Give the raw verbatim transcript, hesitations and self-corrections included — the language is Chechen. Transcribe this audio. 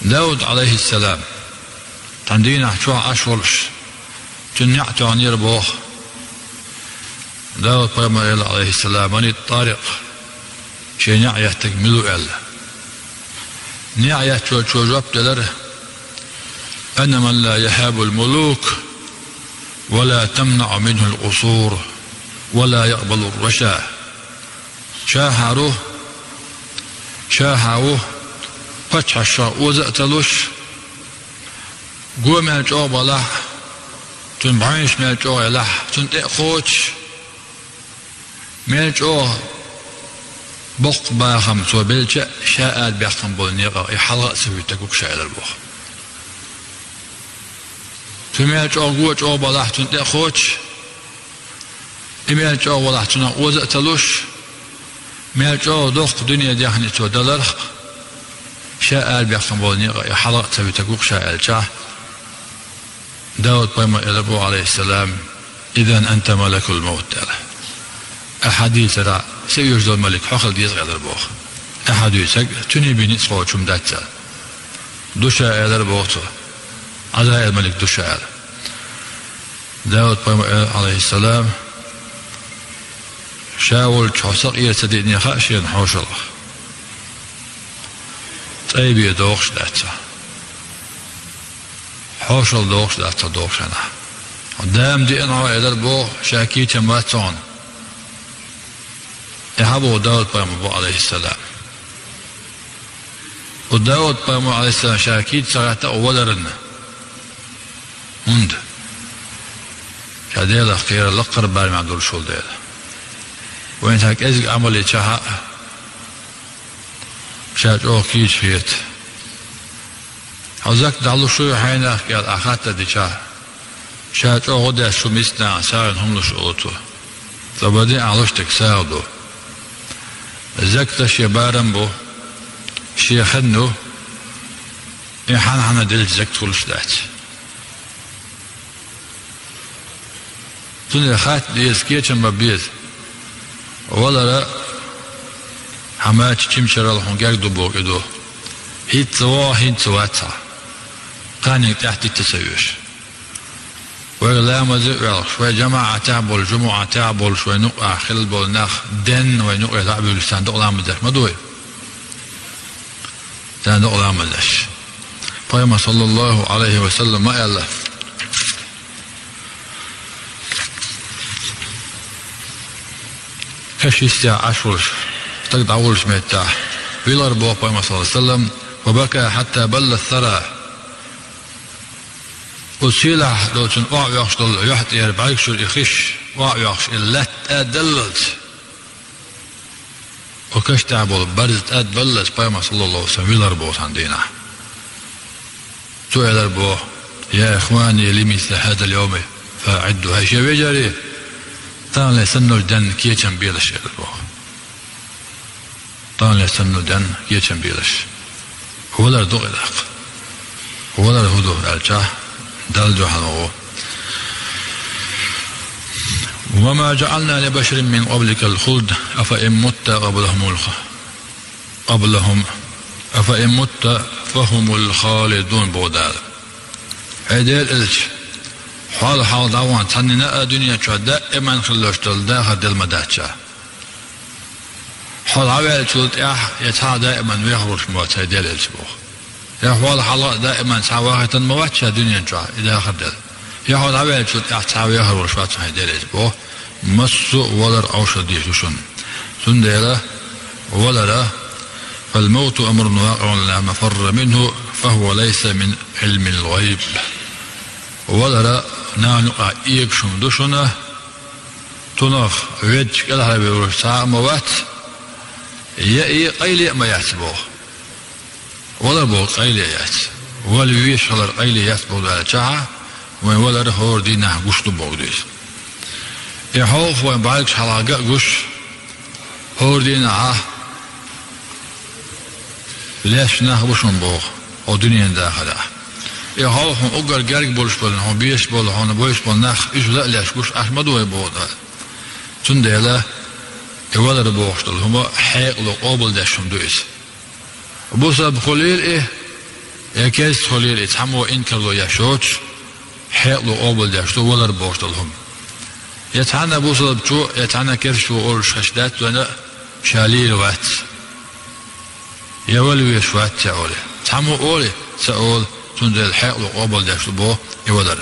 Дауд, Ӏалайхиссалам, цхьан дийнахь чохь Ӏаш волуш, цуьнан неӀ тоьхнера боху. Дауд-пайхамар элира, Ӏалайхиссалам: «Ман ат-тарикъ?» Шен неӀ еттарг мила ву аьлла. НеӀ еттачо жоп делира: «Ана ман ла яхабул мулук, ва ла тамнаӀу минхул къусур, ва ла якъбалур раша». Ша хьан ву, ша хьан ву, паччахьашна оза а ца луш, го мел чӀогӀа балахь, цуьнан бӀаьвнаш мел чӀогӀа елахь, цунна тӀе а кхочуш, мел чӀогӀа боккха бахам цо белча а, ша арабаьккхина болу некъах и хьалха а ца вуьтург ву-кх ша, элира боху. Цуьнан мел чӀогӀа го чӀогӀа балахь, цунна тӀе а кхочуш, и мел чӀогӀа валахь, цунах оза а ца луш, мел чӀогӀа доккха дуьне даьхни цо даларх а, ша арабаьккхина болу некъах и хьалха а ца вуьтург ву-кх ша, аьлча, Дауд-пайхамар элира боху, Ӏалайхиссалам: «Изан анта малакул маут», — аьлла. Ахьа дийцарехь, са оьшуш долу малик хьо хила деза, элира боху. Ахьа дуьйцург цуьнан бина ницкъ кхочуш дац аьлла. «Ду ша», — элира боху цо. «Ӏазраил-малик ду ша», — аьлла. Дауд-пайхамар элира, Ӏалайхиссалам: «Ша волчу хьо сакъера ца диъне хаьа шена хьошалгӀа. ЦӀай бен догӀуш дац хьо. ХьошалгӀа догӀуш дац хьо догӀучу хенахь. Хьо дама деана хьо», — элира боху, ша кийчам бац хьуна. И хьан боху Дауд-пайхамар бу, Ӏалайхиссалам. Оцу Дауд-пайхамар, Ӏалайхиссалам, ша кийча ца гӀаьттина оцу валарна. ХӀунда? Ша Делах кхерар лаккхара барамехь долуш волу дела. Вайн цхьа кӀезиг Ӏамал йича а, ша чӀогӀа кийча хета. Хьо закат дӀалуш вуй хьайнах кӀел ахь хаттар дича, ша чӀогӀа деш шу миска нахана сагӀина хӀума луш олу цо. Цкъа бан де ахь луш дерг сагӀа ду. Закат шен барам бу, шен хан ду, и хьан-хьанна делча закат хуьлуш дац. Цундела хатта деза, кечам бан беза. Валара хьан мача чимчаралла хьуна герга ду боху и ду. ХӀинцца вогӀу, хӀинцца вац хьан. Кханенга тӀаьхьа дита ца оьшу. Вай ламазе а воьлхуш, вай жамаӀатехь а болуш, жумаӀатехь а болуш, вай нукъахь хилла болу нах денна вай нукъе дӀа а буьйлуш, царна докъа ламаз деш ма ду вай. Царна докъа ламаз деш. Пайхамар, саллаллаху Ӏалайхи ва саллам, ма аьлла: каш йистехь Ӏаш волуш, стаг дӀаволлучу меттехь, вилхар боху Пайхамар, саллаллаху Ӏалайхи ва саллам: «Ва бака хьатта балла сара». Оцу сийлахь долчун охьаоьхуш долу юьхь тӀера бӀаьргаш чуьра и хиш охьаоьхуш, и латта тӀадаллалц. Оцу каш тӀехь болу барз тӀадбаллалц Пайхамар, саллаллаху Ӏалайхи ва саллам, вилхар боху цхьана дийнахь. Цо элар боху: «Я ихвани, лимисли хьадал йоми фаъидду». ХӀай шен вежарий, таханле санна долчу денна кечам белаш, элар боху. Таханле санна долчу денна кечам белаш. Валар ду-кх и даккха. Валар хӀун ду аьлча, Далла дуьхьал ву. «Ва ма жаӀална ли башарин мин къабликал хулд, афа ин мутта къаблахумул х-, къаблахум, афа ин мутта фахумул халидун», боху Дала. ХӀай Делан элча, хьол хьалха дӀавахана цхьаннена а дуьнен чохь даиман хилла долуш долу дахар делла ма дац ша. Хьо дӀаваьллачул тӀаьхьа я цхьа а даиман вехар волуш ма вац, хӀай Делан элча, боху. Я хьол хьалха а даиман цхьа а вахийтина ма вац ша дуьнен чохь, и дахар делла. Я хьо дӀаваьллачул тӀаьхьа цхьа а вехар волуш вац, хӀай Делан элча, боху. Массо а валар Ӏовшалла дезаш ду шуна. Цундела валара: «Фал мавту амрун вакъиӀун ла мафарра минху, фахува лайса мин Ӏилмил гӀайб». Валара нахана юкъахь эгаш хӀума ду шуна, цунах веддачу кӀелхьарвер волуш цхьа а ма вац, я и къайле а ма яц, боху. Валар боху къайле яц. Вала везаш хилар къайле яц боху аьлча, вайн валар хӀора дийнахь гуш ду боху иза. И хьовха вайн бӀаьргаш хьалха ган а гуш, хӀора дийнахь леш нах бу шуна боху, хьо дуьненан дахарехь. И хьовха хьуна уггар герга болуш болу, хьуна безаш болу, хьуна бовзаш болу нах, уьш ла а леш гуш Ӏаш ма ду вай боху Дала. Цундела и валар бохуш долу хӀума хьекъало къобалдеш хӀума ду иза. Бусалба хуьлийла и, Я керста хилийла, и цхьаммо инкарло еш йоцуш, хьекъало къобалдеш ду валар бохуш долу хӀума. Я цхьанна бусалбачо, я цхьанна керстачо олуш хьаш дац вайна, ша лийр вац, я вала веш вац, ца оле. Цхьаммо оле, ца олу, цундела хьекъало къобалдеш ду боху и валар.